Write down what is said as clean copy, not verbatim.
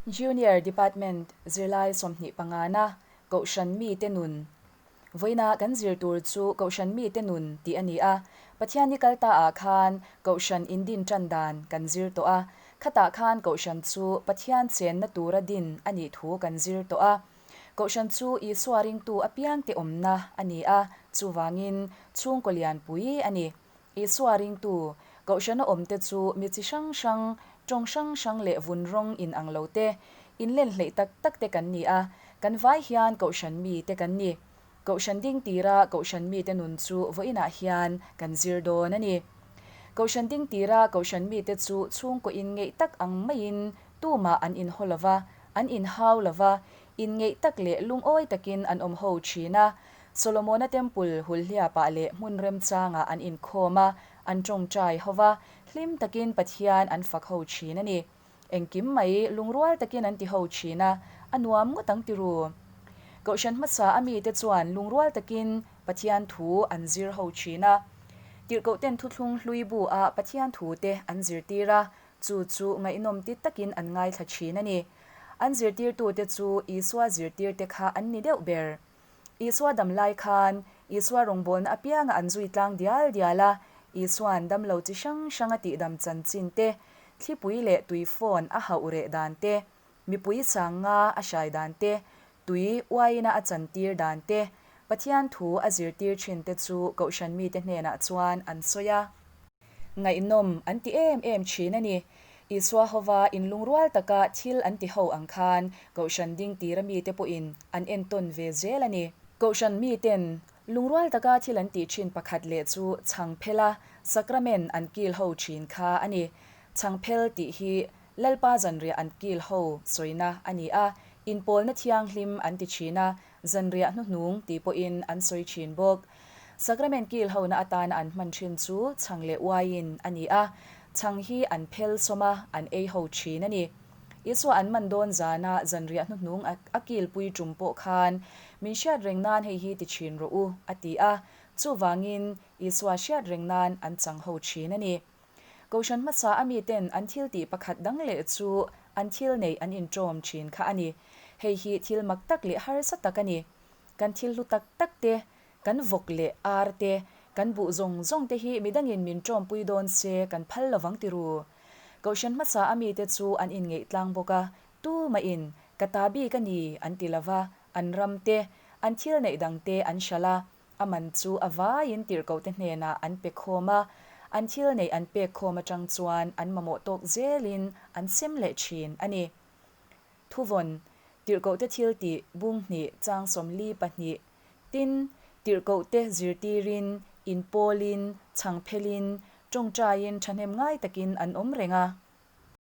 Junior Department zirlai 25 na Kohhran mite nun Vawiina kan zir tur chu Kohhran mite nun tih a ni a. Pathian ni kal ta ah khan Kohhran indin tan dan kan zir tawh a. Khatah khan Kohhran chu Pathian chenna tura din a nih thu kan zir tawh a. Kohhran chu Isua ringtu apiangte awmna a ni a, chuvangin chhungkaw lianpui a ni. Isua ringtu, Kohhrana awmte chu mi chi hrang hrang, tawng hrang hrang leh vun rawng in ang lo te, inlen hleih tak tak te kan ni a, kan vai hian Kohhran mi te kan ni. Kohhran ding tira Kohhran mite nun chu vawiinah hian kan zir dawn a ni. Kohhran ding tira Kohhran mite chu chhungkaw in ngeih tak ang maiin tumah an inhaw lo va, an inhau lo va, inngeih tak leh lungawi takin an awm ho thin a, Solomona Temple hulhliapah leh hmun remchangah an inkhawm a, an tawngtai ho va, hlim takin Pathian an fak ho thin a ni. Engkim mai lungrual takin an ti ho thin a, a nuam ngawt ang ti ru. Kohhran hmasa a mite chuan lungrual takin Pathian thu an zir ho thin a. Tirhkohten thuthlung hlui bu a Pathian thute an zirtir a, chu chu ngaihnawm ti takin an ngaithla thin a ni. An zirtirtute chu Isua zirtirte kha an ni deuh ber. Isua dam lai khan Isua rawngbawlna apianga an zui tlang dial dial a, Isua'n damlo chi hrang hrang a tihdam chanchin te, thlipui leh tui phone a hauh reh dan te, mipui sang nga a hrai dan te, tui uaina a chantir dan te, Pathian thu a zirtir thin te chu Kohhran mite hnenah chuan an sawi a. Ngaihnawm an ti em em thin a ni. Isua hova inlungrual taka thil an ti ho ang khan Kohhran ding tira mite pawhin an entawn ve zel a ni. Kohhran miten lungrual taka thil an tih thin pakhat leh chu chhangphela Sacrament an kil ho thin kha a ni. Chhangphel tih hi Lalpa zanriah an kil ho sawina a ni a, inpawlna thianghlim an ti thin a, Zanriah hnuhnung tih pawhin an sawi thin bawk. Sacrament kil hona atana an hman thin chu chhang leh uaiin a ni a, chhang hi an phel sawm a, an ei ho thin a ni. Isua an man dawn zana zanriah hnuhnung a kilpui tum pawh khan, Min hriat reng nan hei hi ti thin rawh u, a ti a, chuvangin Isua hriat reng nan an chang ho thin a ni. Kohhran hmasa a miten an thil tih pakhat dang leh chu an thil neih an inṭawm ṭhin kha a ni. Hei hi thil mak tak leh harsa tak a ni. Kan thil hlu tak tak te, kan vawk leh ar te, kan buh zawng zawng te hi midangin min ṭawmpui dawn se kan phal lovang ti ru. Kohhran hmasa a mite chu an inngeih tlang bawk a, tumahin ka ta bik a ni an ti lova, an ram te, an thil neih dang te an hralh a, A man chu a vaiin tirhkohte hnenah an pe khawm a, an thil neih an pek khawm atang chuan an mamawh tawk zelin an sem leh thin a ni. Thuvawn, Tirhkohte thil tih bung hnih chang 42, Tin, tirhkohte zirtirin, inpawlin, chhangphelin, tawngtaiin thahnem ngai takin an awm reng a.